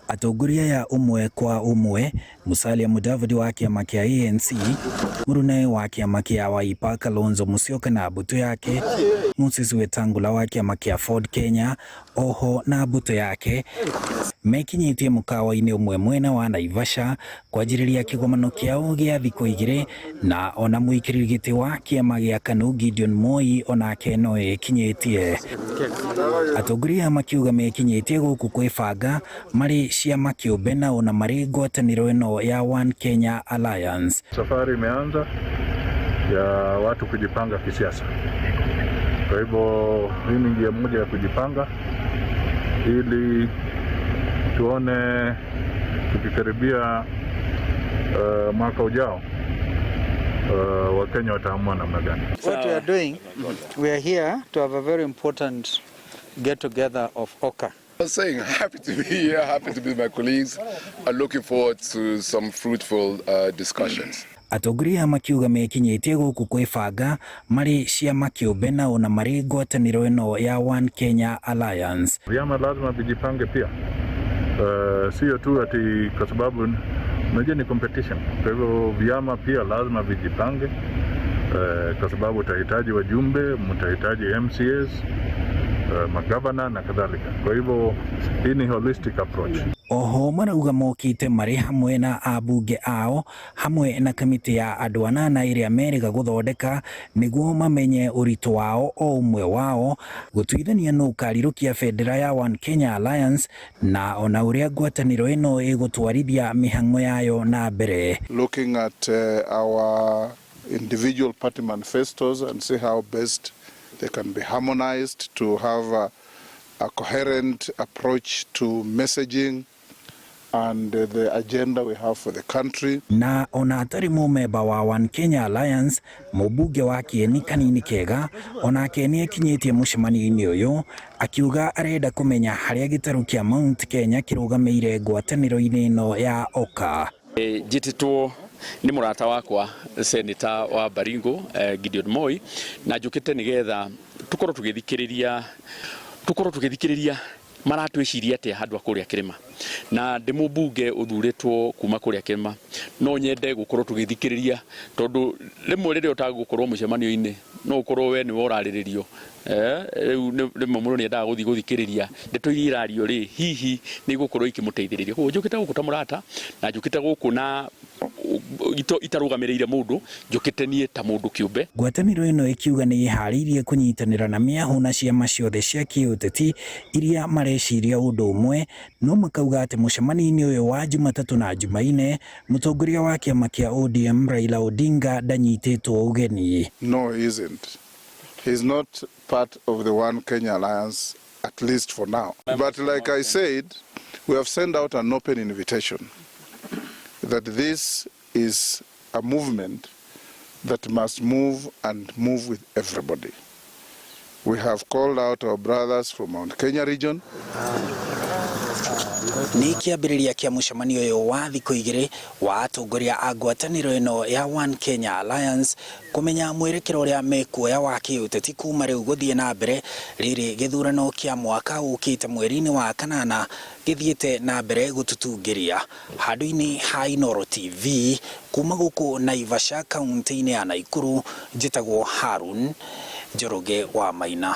Atongoria aya ũmwe kwa ũmwe, Musalia Mudavadi wa kĩama kĩa ANC, mũrune wa kĩama kĩa Wiper Kalonzo Musyoka na mbũtũ yake, Moses Wetangula wa kĩama kĩa Ford Kenya oho na mbũtũ yake, mekinyĩtie mũkawa-inĩ ũmwe mwena wa Naivasha kwanjĩrĩria kĩgomano kĩao gĩa thikũ igĩrĩ, na ona mũikarĩri gĩtĩ wa kĩama gĩa KANU Gideon Moi onake no ekinyĩtie. Atongoria makiuga mekinyĩtie gũkũ kwĩbanga marĩ ciama kĩũmbe na ona marĩ ngwatanĩro ĩno ya One Kenya Alliance. Safari imeanza ya watu kujipanga kisiasa. Kwa hivyo hii ni njia moja ya kujipanga ili tuone tukikaribia mwaka ujao Wakenya wataamua namna gani. What we are doing, we are here to have a very important get together of OKA. I was saying, happy to be here, happy to be with my colleagues, and looking forward to some fruitful discussions. Atongoria makiuga mekinyĩtie gũkũ kwĩbanga marĩ ciama kĩũmbe na ona marĩ ngwatanĩro ĩno ya One Kenya Alliance. Vyama lazima vijipange pia, sio tu ati kwa sababu unajua ni competition. Kwa hivyo vyama pia lazima vijipange, kwa sababu utahitaji wajumbe, mtahitaji MCAs, magavana na kadhalika. Kwa hivyo hii ni holistic approach. Oho marauga mokĩte marĩ hamwe na ambunge ao hamwe na kamĩtĩ ya andũ anana ĩrĩa merĩga gũthondeka nĩguo mamenye ũritũ wao o ũmwe wao gũtuithania nũ ũkarirũkia bendera ya One Kenya Alliance na ona ũrĩa ngwatanĩro ĩno ĩgũtwarithia mĩhang'o yayo na mbere. Looking at our individual party manifestos and see how best they can be harmonized to have a coherent approach to messaging and the agenda we have for the country. Na ona atarĩ mũmemba wa One Kenya Alliance, mũmbunge wa Kieni Kanini Kega onake nĩ ekinyĩtie mũcemanio-inĩ ũyũ akiuga arenda kũmenya harĩa gĩtarũ kĩa Mount Kenya kĩrũgamĩire ngwatanĩro-inĩ ĩno ya OKA. Njĩtĩtwo nĩ mũrata wakwa Senator wa Baringo, Gideon Moi, na njũkĩte nĩgetha tũkorwo tũgĩthikĩrĩria maratwĩciria atĩa handũ a kũrĩa kĩrĩma, na ndĩ mũmbunge ũthurĩtwo kuma kũrĩa kĩrĩma, no nyende gũkorwo tũgĩthikĩrĩria, tondũ rĩmwe rĩrĩa ũtagũkorwo mũcemanio-inĩ no ũkorwo we nĩwe ũrarĩrĩrio. Rĩu rĩmwe mũndũ nĩendaga gũthiĩ gũthikĩrĩria ndeto iria irario rĩ, hihi nĩ igũkorwo ikĩmũteithĩrĩria. Koguo njũkĩte gũkũ ta mũrata, na njũkĩte gũkũ na itarũgamĩrĩire mũndũ, njũkĩte niĩ ta mũndũ kĩũmbe. Ngwatanĩro ĩno ĩkiuga nĩ ĩharĩirie kũnyitanĩra na mĩahũ na ciama ciothe cia kĩũteti iria mareciria ũndũ ũmwe, no makauga atĩ mũcemanio-inĩ ũyũ wa Jumatatũ na Jumaine, mũtongoria wa kĩama kĩa ODM Raila Odinga ndanyitĩtwo ũgeni. No, he isn't. He's not part of the One Kenya Alliance, at least for now. But like I said, we have sent out an open invitation that this is a movement that must move and move with everybody. We have called out our brothers from Mount Kenya region. Nĩ kĩambĩrĩria kĩa mũcemanio ũyũ wa thikũ 2 wa atongoria a ngwatanĩro ĩno ya One Kenya Alliance kũmenya mwerekero ũrĩa mekuoya wa kĩũteti kuma rĩu gũthiĩ na mbere, rĩrĩ gĩthurano kĩa mwaka ũkĩte mweri-inĩ wa kanana gĩthiĩte na mbere gũtutungĩria. Handũ-inĩ ha Inooro TV kuma gũkũ Naivasha, kaunti-inĩ ya Naikuru, njĩtagwo Harun Njoroge wa Maina.